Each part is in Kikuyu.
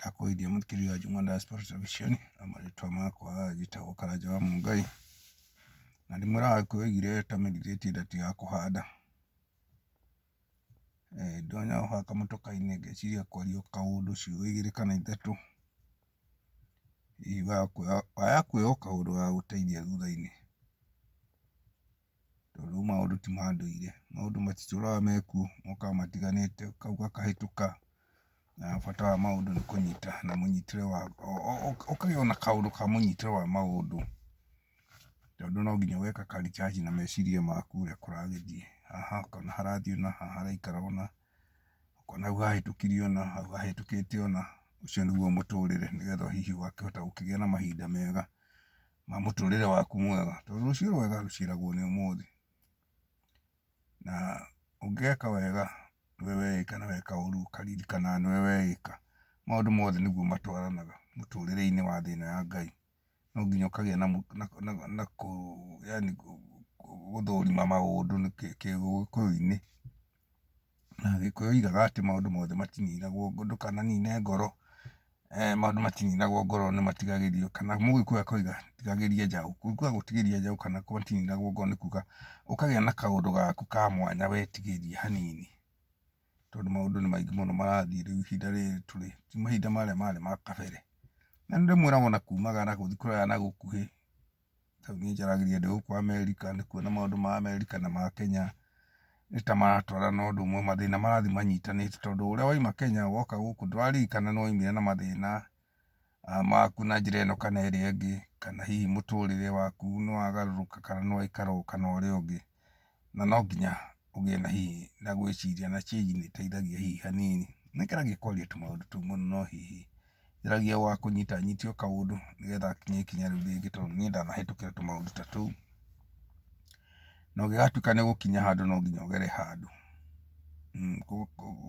Ndakũgeithia mũthikĩrĩria wa Juma Diaspora Television na marĩtwa makwa njĩtagwo Karanja wa Mũngai. Na ndĩmwĩraga Gĩkũyũ oigire ũtamenyithĩtie ndatigaga kũhanda. Ndonya o haha kamũtoka-inĩ ngeciria kwaria o kaũndũ ciugo igĩrĩ kana ithatũ, hihi waya kuoya o kaũndũ gagagũteithia thutha-inĩ. Tondũ maũndũ ti ma ndũire, maũndũ matitũraga mekuo, mokaga matiganĩte, kau gakahĩtũka, na bata wa maũndũ nĩ kũnyita na mũnyitĩre wa, ũkagĩa na kaũndũ ka mũnyitĩre wa maũndũ, tondũ no nginya ũgeka ka recharge na meciria maku ũrĩa kũragĩthiĩ, haha ũkona harathiĩ ũna, haha haraikara ũna, ũkona hau hahĩtũkire ũna, hau hahĩtũkĩte ũna, ũcio nĩguo mũtũrĩre nĩgetha hihi ũgakĩhota gũkĩgĩa na mahinda mega ma mũtũrĩre waku mwega, tondũ rũciũ rwega rũciaragwo nĩ ũmũthĩ, na ũngĩgeka wega nĩwe weĩka na weka ũru ũkaririkanaga nĩwe weĩka, maũndũ mothe nĩguo matwaranaga mũtũrĩre-inĩ wa thĩ ĩno ya Ngai, no nginya ũkagĩa na yaani gũthũrima maũndũ Gĩkũyũ-inĩ. Na Gĩkũyũ oigaga atĩ maũndũ mothe matininagwo, ndũkananine ngoro, maũndũ matininagwo ngoro nĩ matigagĩrio, kana Mũgĩkũyũ akoiga tigagĩria njaũ, kuga gũtigĩria njaũ kana matininagwo ngoro nĩ kuga ũkagĩa na kaũndũ gaku ka mwanya wetigĩria hanini, tondũ maũndũ nĩ maingĩ mũno marathiĩ rĩu ihinda rĩrĩ tũrĩ, ti mahinda marĩa marĩ ma kabere. Na nĩ ndĩmwĩraga ona kumagara gũthiĩ kũraya na gũkuhĩ. Rĩu niĩ njaragĩria ndĩ gũkũ Amerika nĩ kuona maũndũ ma Amerika na ma Kenya nĩ ta maratwarana ũndũ ũmwe, mathĩna marathiĩ manyitanĩte tondũ ũrĩa wauma Kenya woka gũkũ ndũraririkana nĩ waumire na mathĩna maku na njĩra ĩno kana ĩrĩa ĩngĩ, kana hihi mũtũrĩre waku nĩ wagarũrũka kana nĩ waikara ũũ kana ũrĩa ũngĩ. Na no nginya ũgĩe na hihi na gwĩciria na change nĩ ĩteithagia hihi hanini. Nĩ ngeragia kwaria tũmaũndũ tũu mũno no hihi njaragia wa kũnyita nyite o kaũndũ nĩgetha nginye ikinya rĩu rĩngĩ tondũ niĩ ndanahĩtũkĩra tũmaũndũ ta tũu. Na ũngĩgatuĩka nĩ ũgũkinya handũ no nginya ũgere handũ.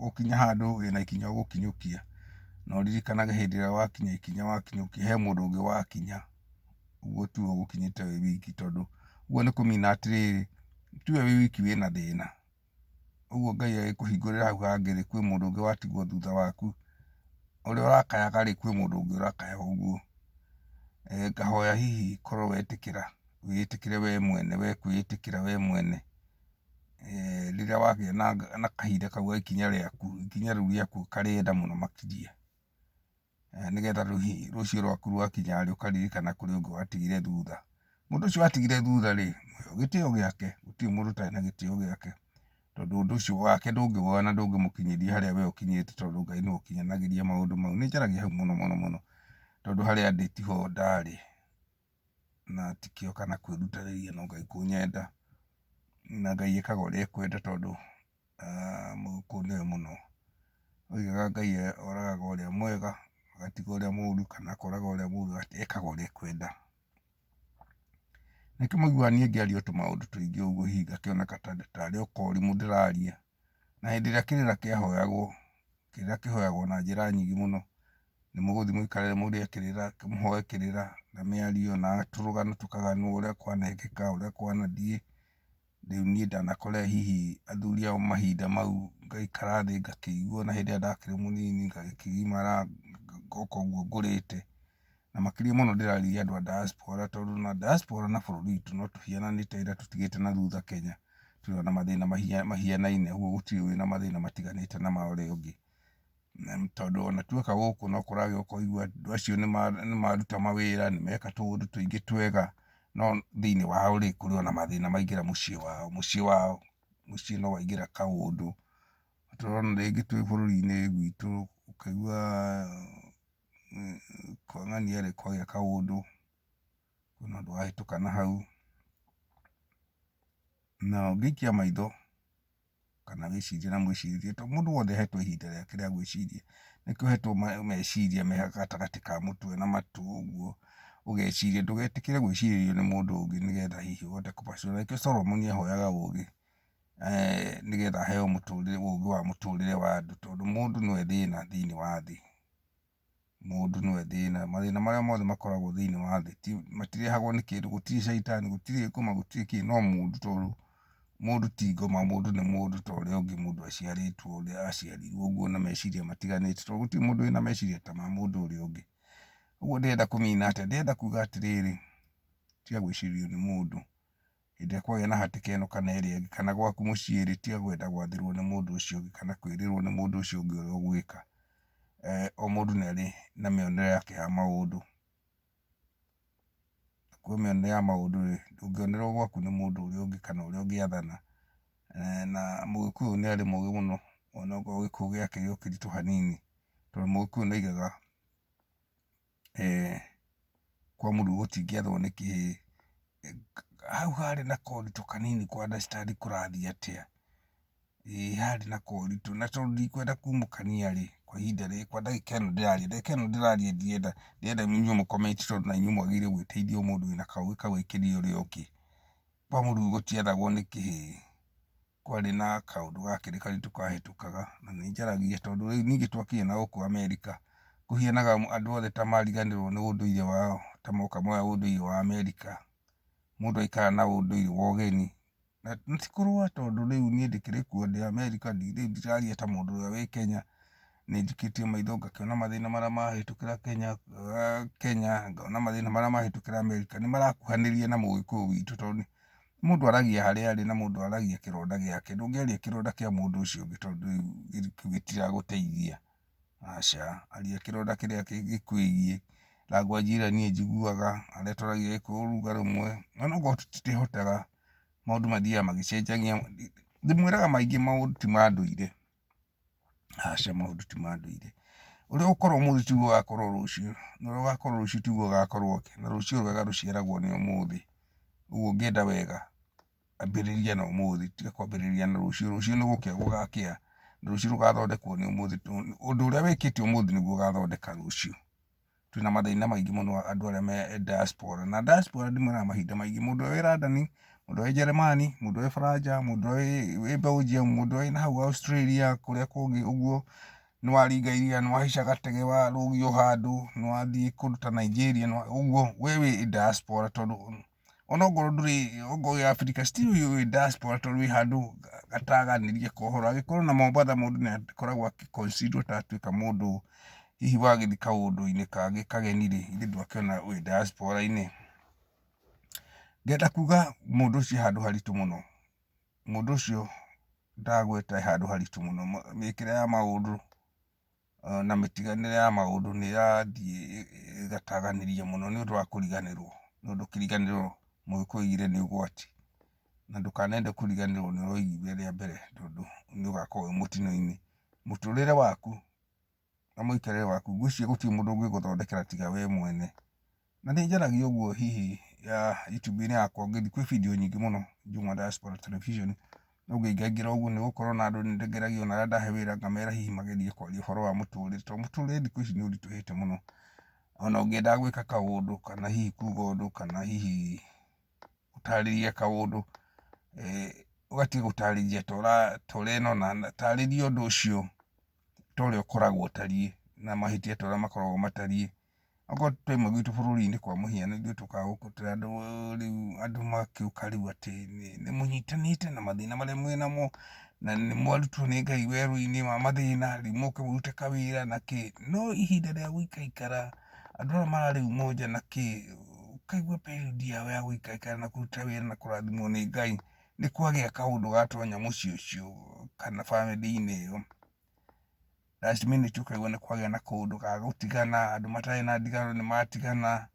Gũkinya handũ wĩna ikinya ũgũkinyũkia, na ũririkanage hĩndĩ ĩrĩa wakinya ikinya wakinyũkia he mũndũ ũngĩ wakinya. Ũguo tiwe ũgũkinyĩte wĩ wiki tondũ ũguo nĩ kũmina atĩrĩrĩ, tiwe wĩ wiki wĩna thĩna. Ũguo Ngai agĩkũhingũrĩra hau hangĩ rĩ, kwĩ mũndũ ũngĩ watigwo thutha waku. Ũrĩa ũrakayaga rĩ, kwĩ mũndũ ũngĩ ũrakaya ũguo. Ngahoya hihi korwo wetĩkĩra, wĩĩtĩkĩre we mwene, we kwĩĩtĩkĩra we mwene. Rĩrĩa wagĩa na kahinda kau ga ikinya rĩaku, ikinya rĩu rĩaku ũkarĩenda mũno makĩria. Nĩgetha rũciũ rwaku rwakinya rĩ, ũkaririkana kũrĩ ũngĩ watigire thutha. Mũndũ ũcio watigire thutha rĩ, gĩtĩo gĩake, gũtirĩ mũndũ ũtarĩ na gĩtĩo gĩake, tondũ ũndũ ũcio wake ndũngĩwoya na ndũngĩmũkinyĩria harĩa we ũkinyĩte tondũ Ngai nĩwe ũkinyanagĩria maũndũ mau. Nĩ njaragia hau mũno mũno mũno, tondũ harĩa ndĩ tiho ndarĩ, na tikĩo kana kwĩrutanĩria no Ngai kũnyenda, na Ngai ekaga ũrĩa ekwenda tondũ Mũgĩkũyũ nĩwe mũno oigaga Ngai oragaga ũrĩa mwega agatiga ũrĩa mũru kana akoraga ũrĩa mũru ekaga ũrĩa ekwenda. Nĩkĩo mũiguaga niĩ ngĩaria tũmaũndũ tũingĩ ũguo hihi ngakĩoneka tarĩ o korimũ ndĩraria. Na hĩndĩ ĩrĩa kĩrĩra kĩahoyagwo, kĩrĩra kĩhoyagwo na njĩra nyingĩ mũno, nĩ mũgũthiĩ mũikare mũrĩe kĩrĩra, mũhoe kĩrĩra na mĩario na tũrũgano tũkaganwo ũrĩa kwanekĩka, ũrĩa kwanathiĩ. Rĩu niĩ ndanakora hihi athuri a mahinda mau ngaikara thĩ ngakĩigua ona hĩndĩ ĩrĩa ndakĩrĩ mũnini ngagĩkĩgimara ngoka ũguo ngũrĩte. Na makĩria mũno ndĩrarĩria andũ a diaspora tondũ ona diaspora na bũrũri witũ no tũhiananĩte ĩrĩa tũtigĩte na thutha Kenya. Tũrĩ ona mathĩna mahianaine ũguo gũtirĩ wĩna mathĩna matiganĩte na ma ũrĩa ũngĩ. Tondũ ona tuoka gũkũ no kũragĩa ũkaigua andũ acio nĩ maruta mawĩra, nĩ meka tũũndũ tũingĩ twega, no thĩinĩ wao rĩ, kũrĩ ona mathĩna maingĩra mũciĩ wao, mũciĩ wao, mũciĩ no waingĩra kaũndũ. Tũrona rĩngĩ twĩ bũrũri-inĩ gwitũ ũkaigua kwa ng'ania rĩ, kwagĩa kaũndũ, kwĩna ũndũ wahĩtũka na hau. Na ũngĩikia maitho kana wĩcirie na mwĩcirĩrie tondũ mũndũ wothe ahetwo ihinda rĩake rĩa gwĩciria, nĩkĩo ũhetwo meciria me gatagatĩ ka mũtwe na matũ ũguo, ũgeciria ndũgetĩkĩre gwĩcirĩrio nĩ mũndũ ũngĩ nĩgetha hihi ũhote kũbacĩra. Nĩkĩo Solomon ahoyaga ũgĩ nĩgetha aheo mũtũrĩre ũgĩ wa mũtũrĩre wa andũ tondũ mũndũ nĩwe thĩna thĩinĩ wa thĩ. Mũndũ nĩwe thĩna, mathĩna marĩa mothe makoragwo thĩinĩ wa thĩ matirehagwo nĩ kĩndũ, gũtirĩ caitani, gũtirĩ ngoma, gũtirĩ kĩ, no mũndũ tondũ Mũndũ ti ngoma, mũndũ nĩ mũndũ ta ũrĩa ũngĩ, mũndũ aciarĩtwo ũrĩa aciarirwo ũguo na meciria matiganĩte, tondũ gũtirĩ mũndũ wĩna meciria ta ma mũndũ ũrĩa ũngĩ. Ũguo ndĩrenda kũmina atĩa? Ndĩrenda kuga atĩrĩrĩ, tiga gwĩcirĩrio nĩ mũndũ. Hĩndĩ ĩrĩa kwagĩa na hatĩka ĩno kana ĩrĩa ĩngĩ, kana gwaku mũciĩ rĩ, tiga kwenda gwathĩrwo nĩ mũndũ ũcio ũngĩ kana kwĩrĩrwo nĩ mũndũ ũcio ũngĩ ũrĩa ũgwĩka. O mũndũ nĩ arĩ na mĩonere yake ya maũndũ. Kwĩ mĩonere ya maũndũ rĩ, ndũngĩonerwo gwaku nĩ mũndũ ũrĩa ũngĩ kana ũrĩa ũngĩathana. Na mũgĩkũyũ nĩ arĩ mũgĩ mũno, ona okorwo gĩkũyũ gĩake o kĩritũ hanini, tondũ mũgĩkũyũ nĩ oigaga kwa mũruu gũtingĩathwo nĩ kĩhĩĩ. Hau harĩ na koritũ kanini kũ understand kũrathiĩ atĩa. Ĩĩ harĩ na koritũ, na tondũ ndikwenda kumũkania rĩ, kwa ihinda rĩrĩ, kwa ndagĩka ĩno ndĩraria, ndagĩka ĩno ndĩraria ndirenda, ndĩrenda inyuĩ mũ comment tondũ na inyuĩ mwagĩrĩire gwĩteithia o mũndũ wĩna kaũgĩ kau aikĩrie ũrĩa ũngĩ. Kwa mũruu gũtiathagwo nĩ kĩhĩĩ, kwarĩ na kaũndũ gakĩrĩ karitũ kahĩtũkaga, na nĩ njaragia tondũ rĩu ningĩ twakinya na gũkũ Amerika, kũhianaga andũ othe ta mariganĩrwo nĩ ũndũire wao, ta moka moya ũndũire wa Amerika. Mũndũ aikara na ũndũire wa ũgeni. Na ti kũrũa tondũ rĩu niĩ ndĩkĩrĩ kuo ndĩ Amerika, rĩu ndiraria ta mũndũ ũrĩa wĩ Kenya, nĩ njikĩtie maitho ngakĩona mathĩna marĩa marahĩtũkĩra Kenya, Kenya, ngona mathĩna marĩa marahĩtũkĩra Amerika, nĩ marakuhanĩrĩria na mũgĩkũyũ witũ tondũ mũndũ aragia harĩa arĩ na mũndũ aragia kĩronda gĩake, ndũngĩaria kĩronda kĩa mũndũ ũcio ũngĩ tondũ rĩu kĩu gĩtiragũteithia, aca, aria kĩronda kĩrĩa gĩkwĩgiĩ, language ĩrĩa niĩ njiguaga, arĩa twaragia gĩkũyũ ruga rũmwe, onokorwo tũtikĩhotaga, maũndũ mathiaga magĩcenjagia, ndĩmwĩraga maingĩ maũndũ ti ma ndũire, aca maũndũ ti ma ndũire, ũrĩa ũgũkorwo ũmũthĩ tiguo ũgakorwo rũciũ, na ũrĩa ũgakorwo rũciũ tiguo ũgakorwo na rũciũ rwega rũciaragwo nĩ ũmũthĩ, ũguo ũngĩenda wega ambĩrĩria na ũmũthĩ, tiga kwambĩrĩria na rũciũ, rũciũ nĩ gũkĩa gũgakĩa, na rũciũ rũgathondekwo nĩ ũmũthĩ, ũndũ ũrĩa wĩkĩte ũmũthĩ nĩguo ũgathondeka rũciũ. Twĩna mathĩna maingĩ mũno andũ arĩa me diaspora, na diaspora ndĩmwĩraga mahinda maingĩ, mũndũ ũrĩa wĩ London, mũndũ ũrĩa wĩ Jeremani, mũndũ ũrĩa wĩ Baranja, mũndũ ũrĩa wĩ Belgium, mũndũ ũrĩa wĩ nahau Australia, kũrĩa kũngĩ ũguo, nĩ waringa iria, nĩ wahaica gatege warũgio handũ, nĩ wathiĩ kũndũ ta Nigeria, ũguo, we wĩ diaspora tondũ ona okorwo ndũrĩ okorwo wĩ Africa still wĩ diaspora tondũ wĩ handũ gataganĩrie ka ũhoro. Angĩkorwo na Mombatha mũndũ nĩ akoragwo akĩ consider ta atuĩka mũndũ hihi wagĩthiĩ kaũndũ-inĩ kangĩ kageni rĩ, githĩ ndwakĩona wĩ diaspora-inĩ. Ngenda kuga mũndũ ũcio e handũ haritũ mũno, mũndũ ũcio ndagweta e handũ haritũ mũno, mĩkĩre ya maũndũ na mĩtiganĩre ya maũndũ nĩ ĩrathiĩ ĩgataganĩria mũno nĩ ũndũ wa kũriganĩrwo, nĩ ũndũ kĩriganĩro mũgĩkũyũ oigire nĩ ũgwati, na ndũkanende kũriganĩrwo nĩ ũrĩa waiguire rĩa mbere tondũ nĩ ũgakorwo wĩ mũtino-inĩ. Mũtũrĩre waku na mũikarĩre waku ngwĩciria gũtirĩ mũndũ ũngĩgũthondekera tiga we mwene. Na nĩ njaragia ũguo hihi YouTube-inĩ yakwa ũngĩthiĩ kwĩ video nyingĩ mũno Juma Diaspora Television, ũngĩingaingĩra ũguo nĩ ũgũkorwo na andũ nĩ ngeragia ona arĩa ndahe wĩra ngamera hihi magerie kwaria ũhoro wa mũtũrĩre, tondũ mũtũrĩre thikũ ici nĩ ũritũhĩte mũno. Ona ũngĩenda gwĩka kaũndũ kana hihi kuga ũndũ kana hihi gũtarĩria kaũndũ, ũgatiga gũtarĩria ta ũrenona, tarĩria ũndũ ũcio ta ũrĩa ũkoragwo ũtariĩ na mahĩtia ta ũrĩa makoragwo matariĩ. Okorwo twauma gwitũ bũrũri-inĩ kwa mũhiano ithuĩ tũkaga gũkũ tũrĩ andũ rĩu andũ magĩũka rĩu atĩ nĩ mũnyitanĩte na mathĩna marĩa mwĩnamo, na nĩ mwarutwo nĩ Ngai werũ-inĩ wa mathĩna, rĩu mũke mũrute kawĩra na kĩ. No ihinda rĩa gũikaikara andũ aya mararĩ umoja na kĩ, ũkaigua period yao ya gũikaikara na kũruta wĩra na kũrathimwo nĩ Ngai, nĩ kwagĩa kaũndũ gatonya mũciĩ ũcio kana bamĩrĩ-inĩ ĩyo. Last minute ũkaigua nĩ kwagĩa na kaũndũ ga gũtigana, andũ matarĩ na ndigano nĩ matigana,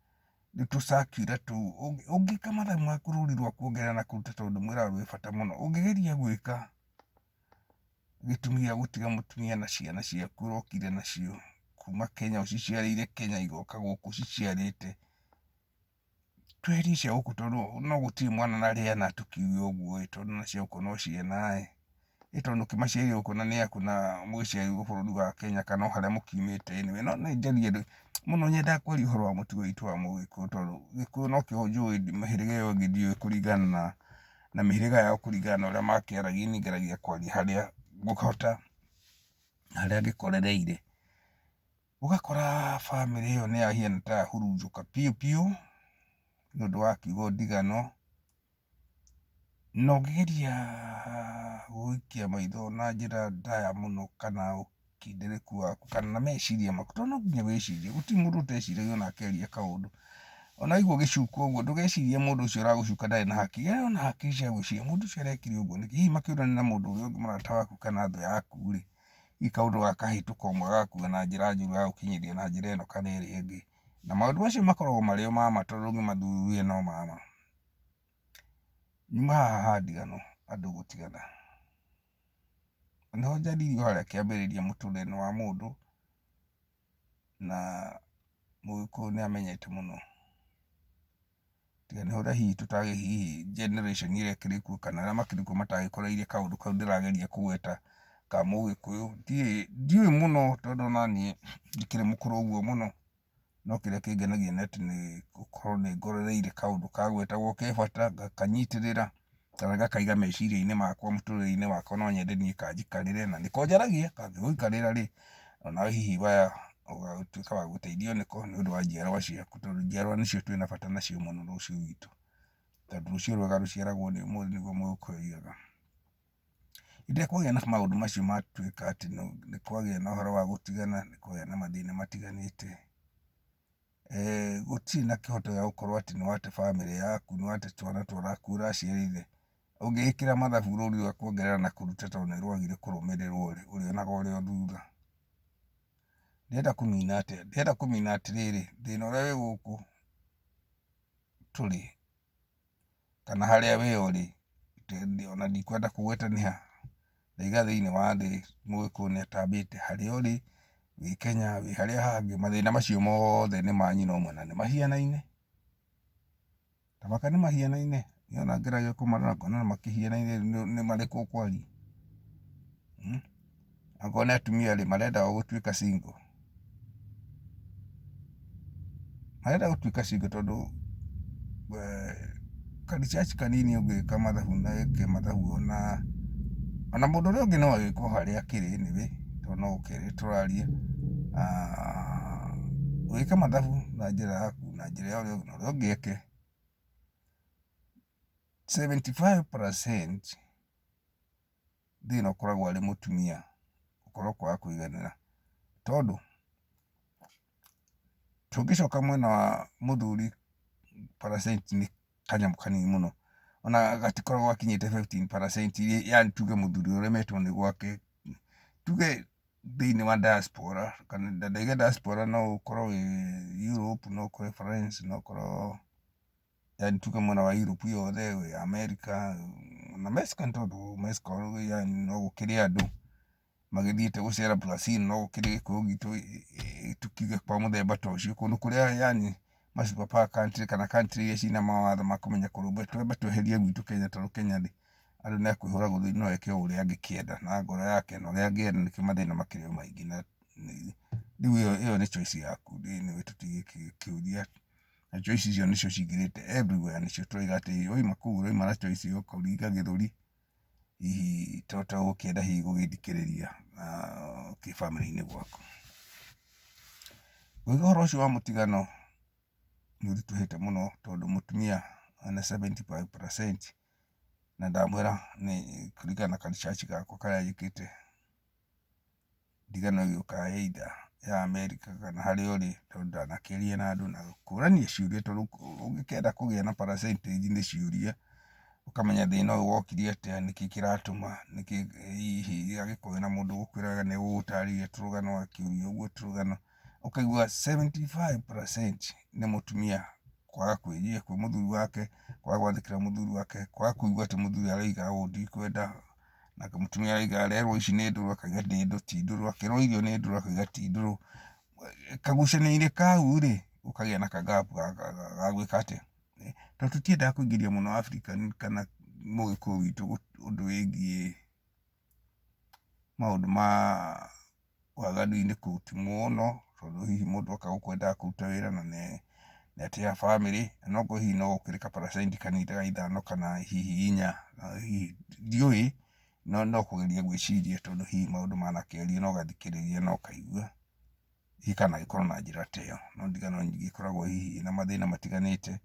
rĩu tũ circular tũu, ũngĩka mathabu maku rũri rwa kuongerera na kũruta tondũ ndĩmwĩraga rwĩ bata mũno, ũngĩgeria gwĩka gĩtũmi gĩa gũtiga mũtumia na ciana ciaku ũrokire nacio kuma Kenya ũciciarĩire Kenya igoka gũkũ ũciciarĩte, tweherie cia gũkũ tondũ no gũtirĩ mwana na rĩana tũkiuge ũguo ĩ, tondũ ona cia gũkũ no ciana ĩ, ĩ tondũ ũkĩmaciarire gũkũ na nĩ aku na mũgĩciarirwo bũrũri wa Kenya kana o harĩa mũkiumĩte anyway. No nĩ njarie mũno nyendaga kwaria ũhoro wa mũtugo witũ wa mũgĩkũyũ tondũ gĩkũyũ nokĩo njũĩ mĩhĩrĩga ĩyo ĩngĩ ndiũĩ kũringana na mĩhĩrĩga yao kũringana na ũrĩa makĩaragia, niĩ ngeragia kwaria harĩa ngũhota na harĩa ngĩkorereire. Ũgakora bamĩrĩ ĩyo nĩ yahiana ta yahurunjũka biũ biũ nĩ ũndũ wa kiugo ndigano. Na ũngĩgeria gũikia maitho na njĩra ndaya mũno kana ũkindĩrĩku waku kana na meciria maku, tondũ no nginya wĩcirie, gũtirĩ mũndũ ũteciragia ona akĩaria kaũndũ. Ona waigua ũgĩcukwo ũguo ndũgecirie mũndũ ũcio ũragũcuka ndarĩ na hakiri, arĩ ona hakiri cia gwĩciria mũndũ ũcio arekire ũguo nĩkĩ? Hihi makĩũrania na mũndũ ũrĩa ũngĩ mũrata waku kana thũ yaku rĩ, hihi kaũndũ gakahĩtũka ũmwe agagakua na njĩra njũru agagũkinyĩria na njĩra ĩno kana ĩrĩa ĩngĩ. Na maũndũ macio makoragwo marĩ o ma ma tondũ ũngĩmathuthuria no ma ma. Nyuma haha ha ndigano andũ gũtigana. Nĩho njarĩirio harĩa kĩambĩrĩria mũtũrĩre-inĩ wa mũndũ, na mũgĩkũyũ nĩ amenyete mũno. Tiga nĩ ũrĩa hihi tũtagĩ hihi generation ĩrĩa ĩkĩrĩ kuo kana arĩa makĩrĩ kuo matagĩkoreire kaũndũ kau ndĩrageria kũgweta ka mũgĩkũyũ. Ndiũĩ mũno tondũ ona niĩ ndikĩrĩ mũkũrũ ũguo mũno. No kĩrĩa kĩngenagia nĩ atĩ nĩ gũkorwo nĩ ngorereire kaũndũ kagwetagwo ke bata, ngakanyitĩrĩra kana ngakaiga meciria-inĩ makwa mũtũrĩre-inĩ wakwa no nyende niĩ kanjikarĩre na nĩko njaragia, kangĩgũikarĩra rĩ, onawe hihi waya ũgatuĩka wa gũteithio nĩko nĩ ũndũ wa njiarwa ciaku tondũ njiarwa nĩcio twĩna bata nacio mũno rũciũ rwitũ, tondũ rũciũ rwega rũciaragwo nĩ ũmũthĩ nĩguo mũgĩkũyũ oigaga. Hĩndĩ ĩrĩa kwagĩa na maũndũ macio matuĩka atĩ nĩ kwagĩa na ũhoro wa gũtigana, nĩ kwagĩa na mathĩna matiganĩte, gũtirĩ na kĩhoto gĩa gũkorwo atĩ nĩ wate bamĩrĩ yaku, nĩ wate twana twaku ũraciarire, ũngĩgĩkĩra mathabu rũri rwa kuongerera na kũruta tondũ nĩ rwagire kũrũmĩrĩrwo rĩ, ũrĩonaga ũrĩ o thutha. Ndĩrenda kũmina atĩa? Ndĩrenda kũmina atĩrĩrĩ, thĩna ũrĩa wĩ gũkũ tũrĩ kana harĩa we ũrĩ, ona ndikwenda kũgweta nĩ ha, ndaiga thĩinĩ wa thĩ mũgĩkũyũ nĩ atambĩte harĩa ũrĩ, wĩ Kenya, wĩ harĩa hangĩ, mathĩna macio mothe nĩ ma nyina ũmwe na nĩ mahianaine. Ta maka nĩ mahianaine, niĩ ona ngeragia kũmarora ngona makĩhianaine nĩ marĩkũ ũkwaria. Angĩkorwo nĩ atumia rĩ, marenda o gũtuĩka single. Marenda gũtuĩka single tondũ ka research kanini ũngĩka mathabu na wĩke mathabu ona mũndũ ũrĩa ũngĩ no agĩkwo harĩa akĩrĩ anyway, tondũ no gũkĩaria tũraria. Wĩke mathabu na njĩra yaku na njĩra ya ũrĩa ũngĩ na ũrĩa ũngĩ eke, 75% thĩna ũkoragwo arĩ mũtumia gũkorwo kwaga kũiganĩra. Tondũ tũngĩcoka mwena wa mũthuri percent nĩ kanyamũ kanini mũno, ona gatikoragwo gakinyĩte 15% yaani tuge mũthuri ũremetwo nĩ gwake, tuge thĩinĩ wa diaspora, kana ndaiga diaspora no ũkorwo wĩ Europe, no ũkorwo wĩ France, no ũkorwo yaani tuge mwena wa Europe yothe, wĩ America na Mexico nĩ tondũ Mexico yaani no gũkĩrĩ andũ magĩthiĩte gũcera Brazil no gũkĩrĩ gĩkũyũ gitũ tũkiuge kwa mũthemba ta ũcio, kũndũ kũrĩa yaani ma super power country kana country iria ciĩna mawatho ma kũmenya kũrũmbũiya, twambe tweherie gwitũ Kenya tondũ Kenya rĩ, andũ nĩ a kwĩhũra gĩthũri no eke o ũrĩa angĩkĩenda na ngoro yake na ũrĩa angĩenda nĩkĩo mathĩna makĩrĩ o maingĩ na rĩu ĩyo nĩ choice yaku anyway tũtingĩkĩũria na choice icio nĩcio cingĩrĩte everywhere nĩcio tũrauga atĩ wauma kũu ũrauma na choice ya kũringa gĩthũri hihi to ũgũkĩenda hihi gũgĩthikĩrĩria kĩbamĩrĩ-inĩ gwaku. Ngũiga ũhoro ũcio wa mũtigano nĩ ũritũhĩte mũno tondũ mũtumia ena 75% na ndamwĩra nĩ kũringana na ka research gakwa karĩa njĩkĩte. Ndigano ĩgĩũkaga either ya America kana harĩa ũrĩ tondũ ndanakĩaria na andũ na kũrania ciũria tondũ ũngĩkĩenda kũgĩa na percentage nĩ ciũria, ũkamenya thĩna ũyũ wokire atĩa, nĩkĩ kĩratũma, nĩkĩ hihi angĩkorwo wĩna mũndũ ũgũkwĩraga nĩ egũgũtarĩria tũrũgano akĩũria ũguo tũrũgano, ũkaigua 75% nĩ mũtumia kwaga kwĩnyihia kwĩ mũthuri wake, kwaga gwathĩkĩra mũthuri wake, kwaga kũigua atĩ mũthuri arauga ũũ ndikwenda. Nake mũtumia arauga arerwo ici nĩ ndũrũ akauga ndĩ ti ndũrũ, akerwo irio nĩ ndũrũ akauga ti ndũrũ. Kagucanio-inĩ kau rĩ, gũkagĩa na ka gap ga gwĩka atĩa, tondũ tũtiendaga kũingĩria mũno African kana mũgĩkũyũ witũ ũndũ wĩgiĩ maũndũ ma waganu-inĩ kũu ti mũno, tondũ hihi mũndũ oka gũkũ endaga kũruta wĩra na nĩ atĩaga bamĩrĩ, na okorwo hihi no gũkĩrĩ ka percent kanini ta ithano kana hihi inya, hihi ndiũĩ, no no kũgeria gwĩciria tondũ hihi maũndũ manakĩario na ũgathikĩrĩria na ũkaigua, hihi kanagĩkorwo na njĩra ta ĩyo, no ndigano nyingĩ ikoragwo hihi na mathĩna matiganĩte,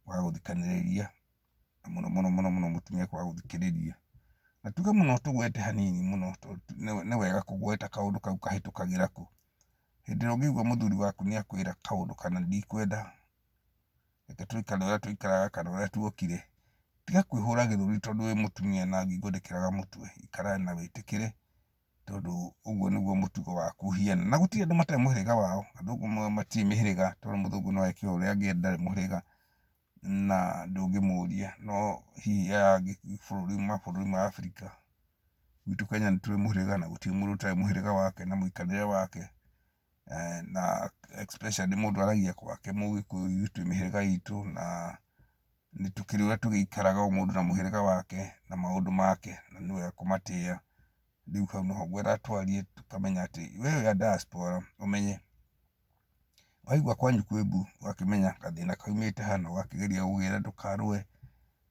kwaga gũthikanĩrĩria. Na mũno mũno mũno mũno mũtumia kwaga gũthikĩrĩria. Na tuge mũno tũgwete hanini mũno tondũ nĩ wega kũgweta kaũndũ kau kahĩtũkagĩra kũ. Hĩndĩ ĩrĩa ũngĩigua mũthuri waku nĩ akwĩra kaũndũ kana ndikwenda, reke tũikare ũrĩa tũikaraga kana ũrĩa tuokire, tiga kwĩhũra gĩthũri tondũ wĩ mũtumia na ngingo ndĩkĩraga mũtwe, ikara na wĩtĩkĩre tondũ ũguo nĩguo mũtugo waku ũhiana. Na gũtirĩ andũ matarĩ mũhĩrĩga wao, athũngũ matirĩ mĩhĩrĩga tondũ mũthũngũ no eke ũrĩa angĩenda ndarĩ mũhĩrĩga na ndũngĩmũria. No hihi aya angĩ bũrũri mabũrũri ma Africa, gwitũ Kenya nĩ tũrĩ mũhĩrĩga na gũtirĩ mũndũ ũtarĩ mũhĩrĩga wake na mũikarĩre wake. Na especially mũndũ aragia gwake mũgĩkũyũ ithuĩ twĩ mĩhĩrĩga itũ na nĩ tũkĩrĩ ũrĩa tũgĩikaraga o mũndũ na mũhĩrĩga wake na maũndũ make na nĩ wega kũmatĩa. Rĩu hau nĩho ngwendaga twarie tũkamenya atĩ we wĩ a diaspora ũmenye waigua kwanyu kwĩ mbu ũgakĩmenya gathĩna kaumĩte ha na ũgakĩgeria gũgĩetha ndũkarũe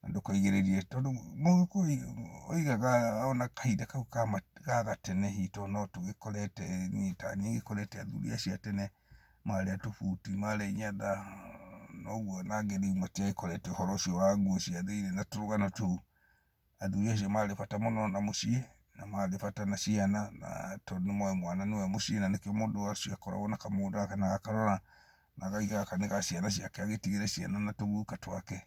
na ndũkaigĩrĩrie tondũ mũgĩkũyũ oigaga ona kahinda kau ga gatene hihi tondũ no tũgĩkorete niĩ ta niĩ ngĩkorete athuri acio a tene marĩ a tũbuti marĩ a inyatha noguo na angĩ rĩu matiagĩkorete ũhoro ũcio wa nguo cia thĩiniĩ na tũrũgano tũu. Athuri acio marĩ bata mũno na mũciĩ na marĩ bata na ciana na tondũ nĩ moĩ mwana nĩwe mũciĩ na nĩkĩo mũndũ ũcio akoragwo na kamũgũnda na agakarora na akaiga gaka nĩ ga ciana ciake agĩtigĩre ciana na tũguka twake.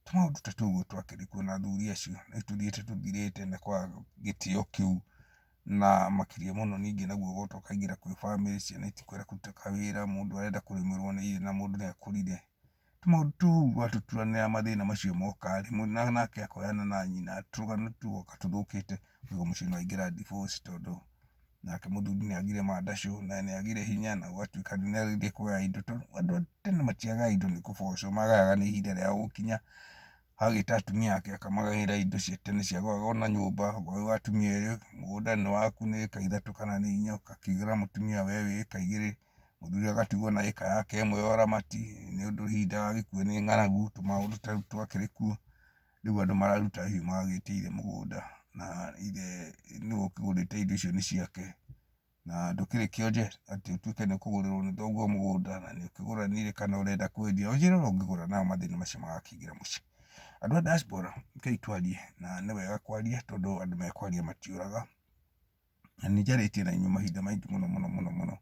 Tũmaũndũ ta tũu ũguo twakĩrĩ kuo na athuri acio nĩ tũthiĩte tũthirĩte na kwaga gĩtĩo kĩu na makĩria mũno ningĩ naguo ũgoka ũkaingĩra kwĩ bamĩrĩ ciana itikwenda kũruta kawĩra, mũndũ arenda kũrĩmĩrwo nĩ ithe na mũndũ nĩ akũrire. Tũmaũndũ tũu watũturanĩra mathĩna macio moka rĩ, nake akoyana na nyina, tũrũgano tũgoka tũthũkĩte, ũguo mũciĩ nĩ waingĩra divorce tondũ nake mũthuri nĩ agire mandacũ na nĩ agire hinya na gũgatuĩka nĩ agire kũgaya indo tondũ andũ a tene matiagaga indo nĩ kũbocwo, magayaga nĩ ihinda rĩao gũkinya. Agagĩta atumia ake akamagaĩra indo cia tene cia gwaka ona nyũmba, okorwo wĩ wa atumia erĩ, mũgũnda nĩ waku nĩ ĩka ithatũ kana nĩ inya, ũgakĩigĩra mũtumia we wĩ ĩka igĩrĩ, mũthuri agatigwo na ĩka yake ĩmwe ya ũramati nĩ ũndũ hihi ndagagĩkue nĩ ng'aragu, tũmaũndũ ta tũu twakĩrĩ kuo. Rĩu andũ mararuta hiũ magagĩte ithe mũgũnda na ithe nĩwe ũkĩgũrĩte indo icio nĩ ciake. Na ndũkĩrĩ kĩonje atĩ ũtuĩke nĩ ũkũgũrĩrwo nĩ thoguo mũgũnda na nĩ ũkĩgũranire kana ũrenda kwendia, ũnjĩre ũrĩa ũngĩgũra nao mathĩna macio magakĩingĩra mũciĩ. Andũ a diaspora rekei twarie na nĩ wega kwaria tondũ andũ mekwaria matiũraga. Na nĩ njarĩtie na inyuĩ mahinda maingĩ mũno mũno mũno mũno.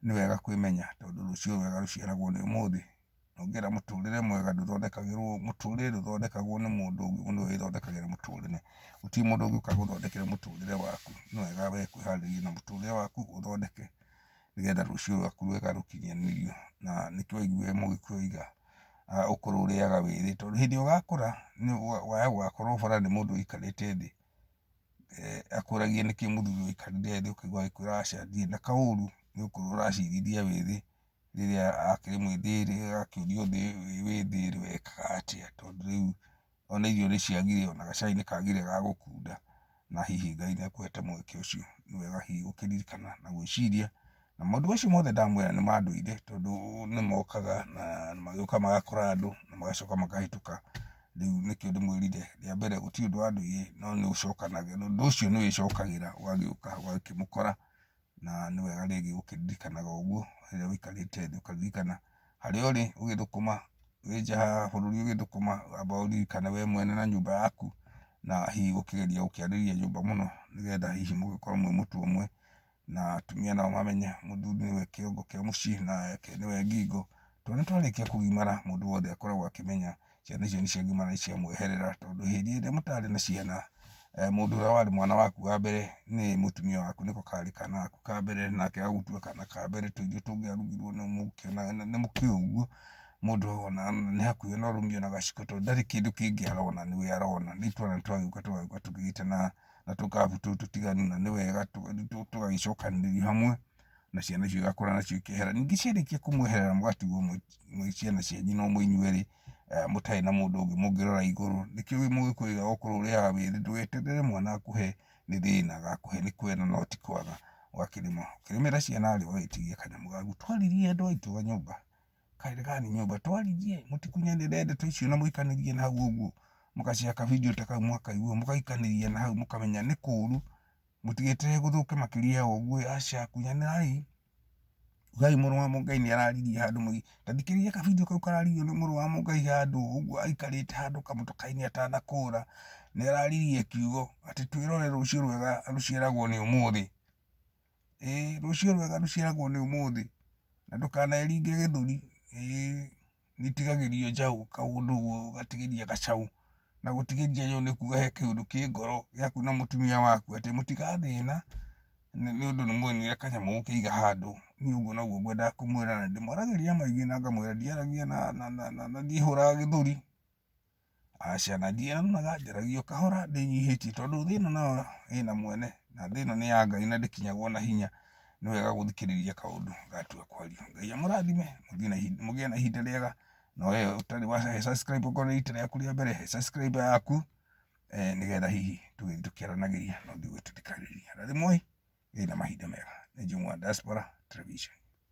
Nĩ wega kwĩmenya tondũ rũciũ rwega rũciaragwo nĩ ũmũthĩ. Na ũngĩenda mũtũrĩre mwega ndũthondekagĩrwo, mũtũrĩre ndũthondekagwo nĩ mũndũ ũngĩ nĩwe wĩthondekagĩra mũtũrĩre. Gũtirĩ mũndũ ũngĩũka agũthondekere mũtũrĩre waku. Nĩ wega we kwĩharĩria na mũtũrĩre waku ũthondeke nĩgetha rũciũ rwaku rwega rũkinyanĩrio. Na nĩkĩo waiguire mũgĩkũyũ oiga ũkũrũ ũrĩaga wĩthĩ tondũ hĩndĩ ĩrĩa ũgakũra waya gũgakorwo bara nĩ mũndũ ũikarĩte thĩ. Akũragie nĩkĩ mũthuri ũikarire thĩ ũkaigua agĩkwĩra aca ndirĩ na kaũru nĩ ũkũrũ ũracirithia wĩthĩ rĩrĩa akĩrĩ mwĩthĩ rĩ agakĩũrio wĩthĩ rĩ wekaga atĩa tondũ rĩu ona irio nĩ ciagire ona gacai nĩ kagire ga gũkunda na hihi Ngai nĩ akũhete mweke ũcio nĩ wega hihi gũkĩririkana na gwĩciria na maũndũ macio mothe ndamwĩra nĩ ma ndũire tondũ nĩ mokaga na magĩũka magakora andũ na magacoka makahĩtũka. Rĩu nĩkĩo ndĩmwĩrire rĩa mbere gũtirĩ ũndũ wa ndũire no nĩ ũcokanagia, ũndũ ũcio nĩ wĩcokagĩra ũgagĩũka ũgakĩmũkora na nĩ wega rĩngĩ gũkĩririkanaga ũguo rĩrĩa ũikarĩte thĩ ũkaririkana harĩa ũrĩ ũgĩthũkũma wĩ nja wa bũrũri ũgĩthũkũma amba ũririkane we mwene na nyũmba yaku na hihi ũkĩgeria gũkĩarĩria nyũmba mũno nĩgetha hihi mũgĩkorwo mwĩ mũtwe ũmwe. Na atumia nao mamenye mũthuri nĩwe kĩongo kĩa mũciĩ nake nĩwe ngingo. Twana twarĩkia kũgimara mũndũ wothe akoragwo akĩmenya ciana icio nĩ ciagimara nĩ ciamweherera tondũ hĩndĩ ĩrĩa mũtarĩ na ciana, mũndũ ũrĩa warĩ mwana waku wa mbere nĩ mũtumia waku nĩko karĩ kana gaku ka mbere nake agagũtua kana ka mbere tũirio tũngĩarugirwo nĩ mũkĩũĩ ũguo, mũndũ ona nĩ hakuhĩ na ũrũmio na gaciko tondũ ndarĩ kĩndũ kĩngĩ arona nĩwe arona. Rĩu twana nĩ twagĩũka tũgĩte na tũkabu tũu tũtiganu na nĩ wega tũgagĩcokanĩrĩrio hamwe na ciana icio igakũra nacio ikehera. Ningĩ ciarĩkia kũmweherera mũgatigwo mwĩ ciana cianyu no mwĩ inyuerĩ mũtarĩ na mũndũ ũngĩ mũngĩrora igũrũ. Nĩkĩo mũgĩkũyũ oigaga ũkũrũ ũrĩaga wĩthĩ, ndũgeterere mwana akũhe nĩ thĩna, agakũhe nĩ kwenda no ti kwaga. Ũgakĩrĩma, ũkĩrĩmĩra ciana rĩ ũgagĩtigia kanyamũ gaku. Twaririe andũ aitũ a nyũmba. Kaĩ gani nyũmba twaririe mũtikunyanĩre ndeto icio na mũikanĩrie na hau ũguo mũgacia kabidio ta kau mũkaigua mũgaikanĩria na hau mũkamenya nĩ kũru mũtigeterere gũthũke makĩria ya ũguo aca kunyanĩrai. Ugai mũrũ wa Mũngai nĩ araririe handũ mũgi. Ta thikĩrĩria ka video kau kararirio nĩ mũrũ wa Mũngai handũ ũguo aikarĩte handũ kamũtoka-inĩ atanakũra. Nĩ araririe kiugo atĩ twĩrore rũciũ rwega rũciaragwo nĩ ũmũthĩ. Ĩĩ rũciũ rwega rũciaragwo nĩ ũmũthĩ. Na ndũkaneringe gĩthũri. Ĩĩ nĩ itigagĩrio njaũ kaũndũ ũguo ũgatigĩria gacaũ. Na gũtigĩria njaũ nĩ kuga he kĩũndũ kĩ ngoro gĩaku na mũtumia waku atĩ mũtigathĩna nĩ ũndũ nĩ mwonire kanyamũ mũkĩiga handũ. Niĩ ũguo noguo ngwendaga kũmwĩra na ndĩmwaragĩria maingĩ na ngamwĩra ndiaragia na ndihũraga gĩthũri. Aca na ndianaga njaragia o kahora ndĩnyihĩtie tondũ thĩ ĩno nayo ĩna mwene na thĩ ĩno nĩ ya Ngai na ndĩkinyagwo na hinya. Nĩ wega gũthikĩrĩria kaũndũ gatua kwario. Ngai amũrathime mũgĩe na ihinda rĩega na we ũtarĩ wa subscribe okorwo nĩ rita rĩaku rĩa mbere he subscribe yaku nĩgetha hihi tũgĩthiĩ tũkĩaranagĩria na ũthiĩ ũgĩtũthikagĩrĩria. Rathimwoi, gĩai na mahinda mega. Nĩ Jungwa Diaspora Television.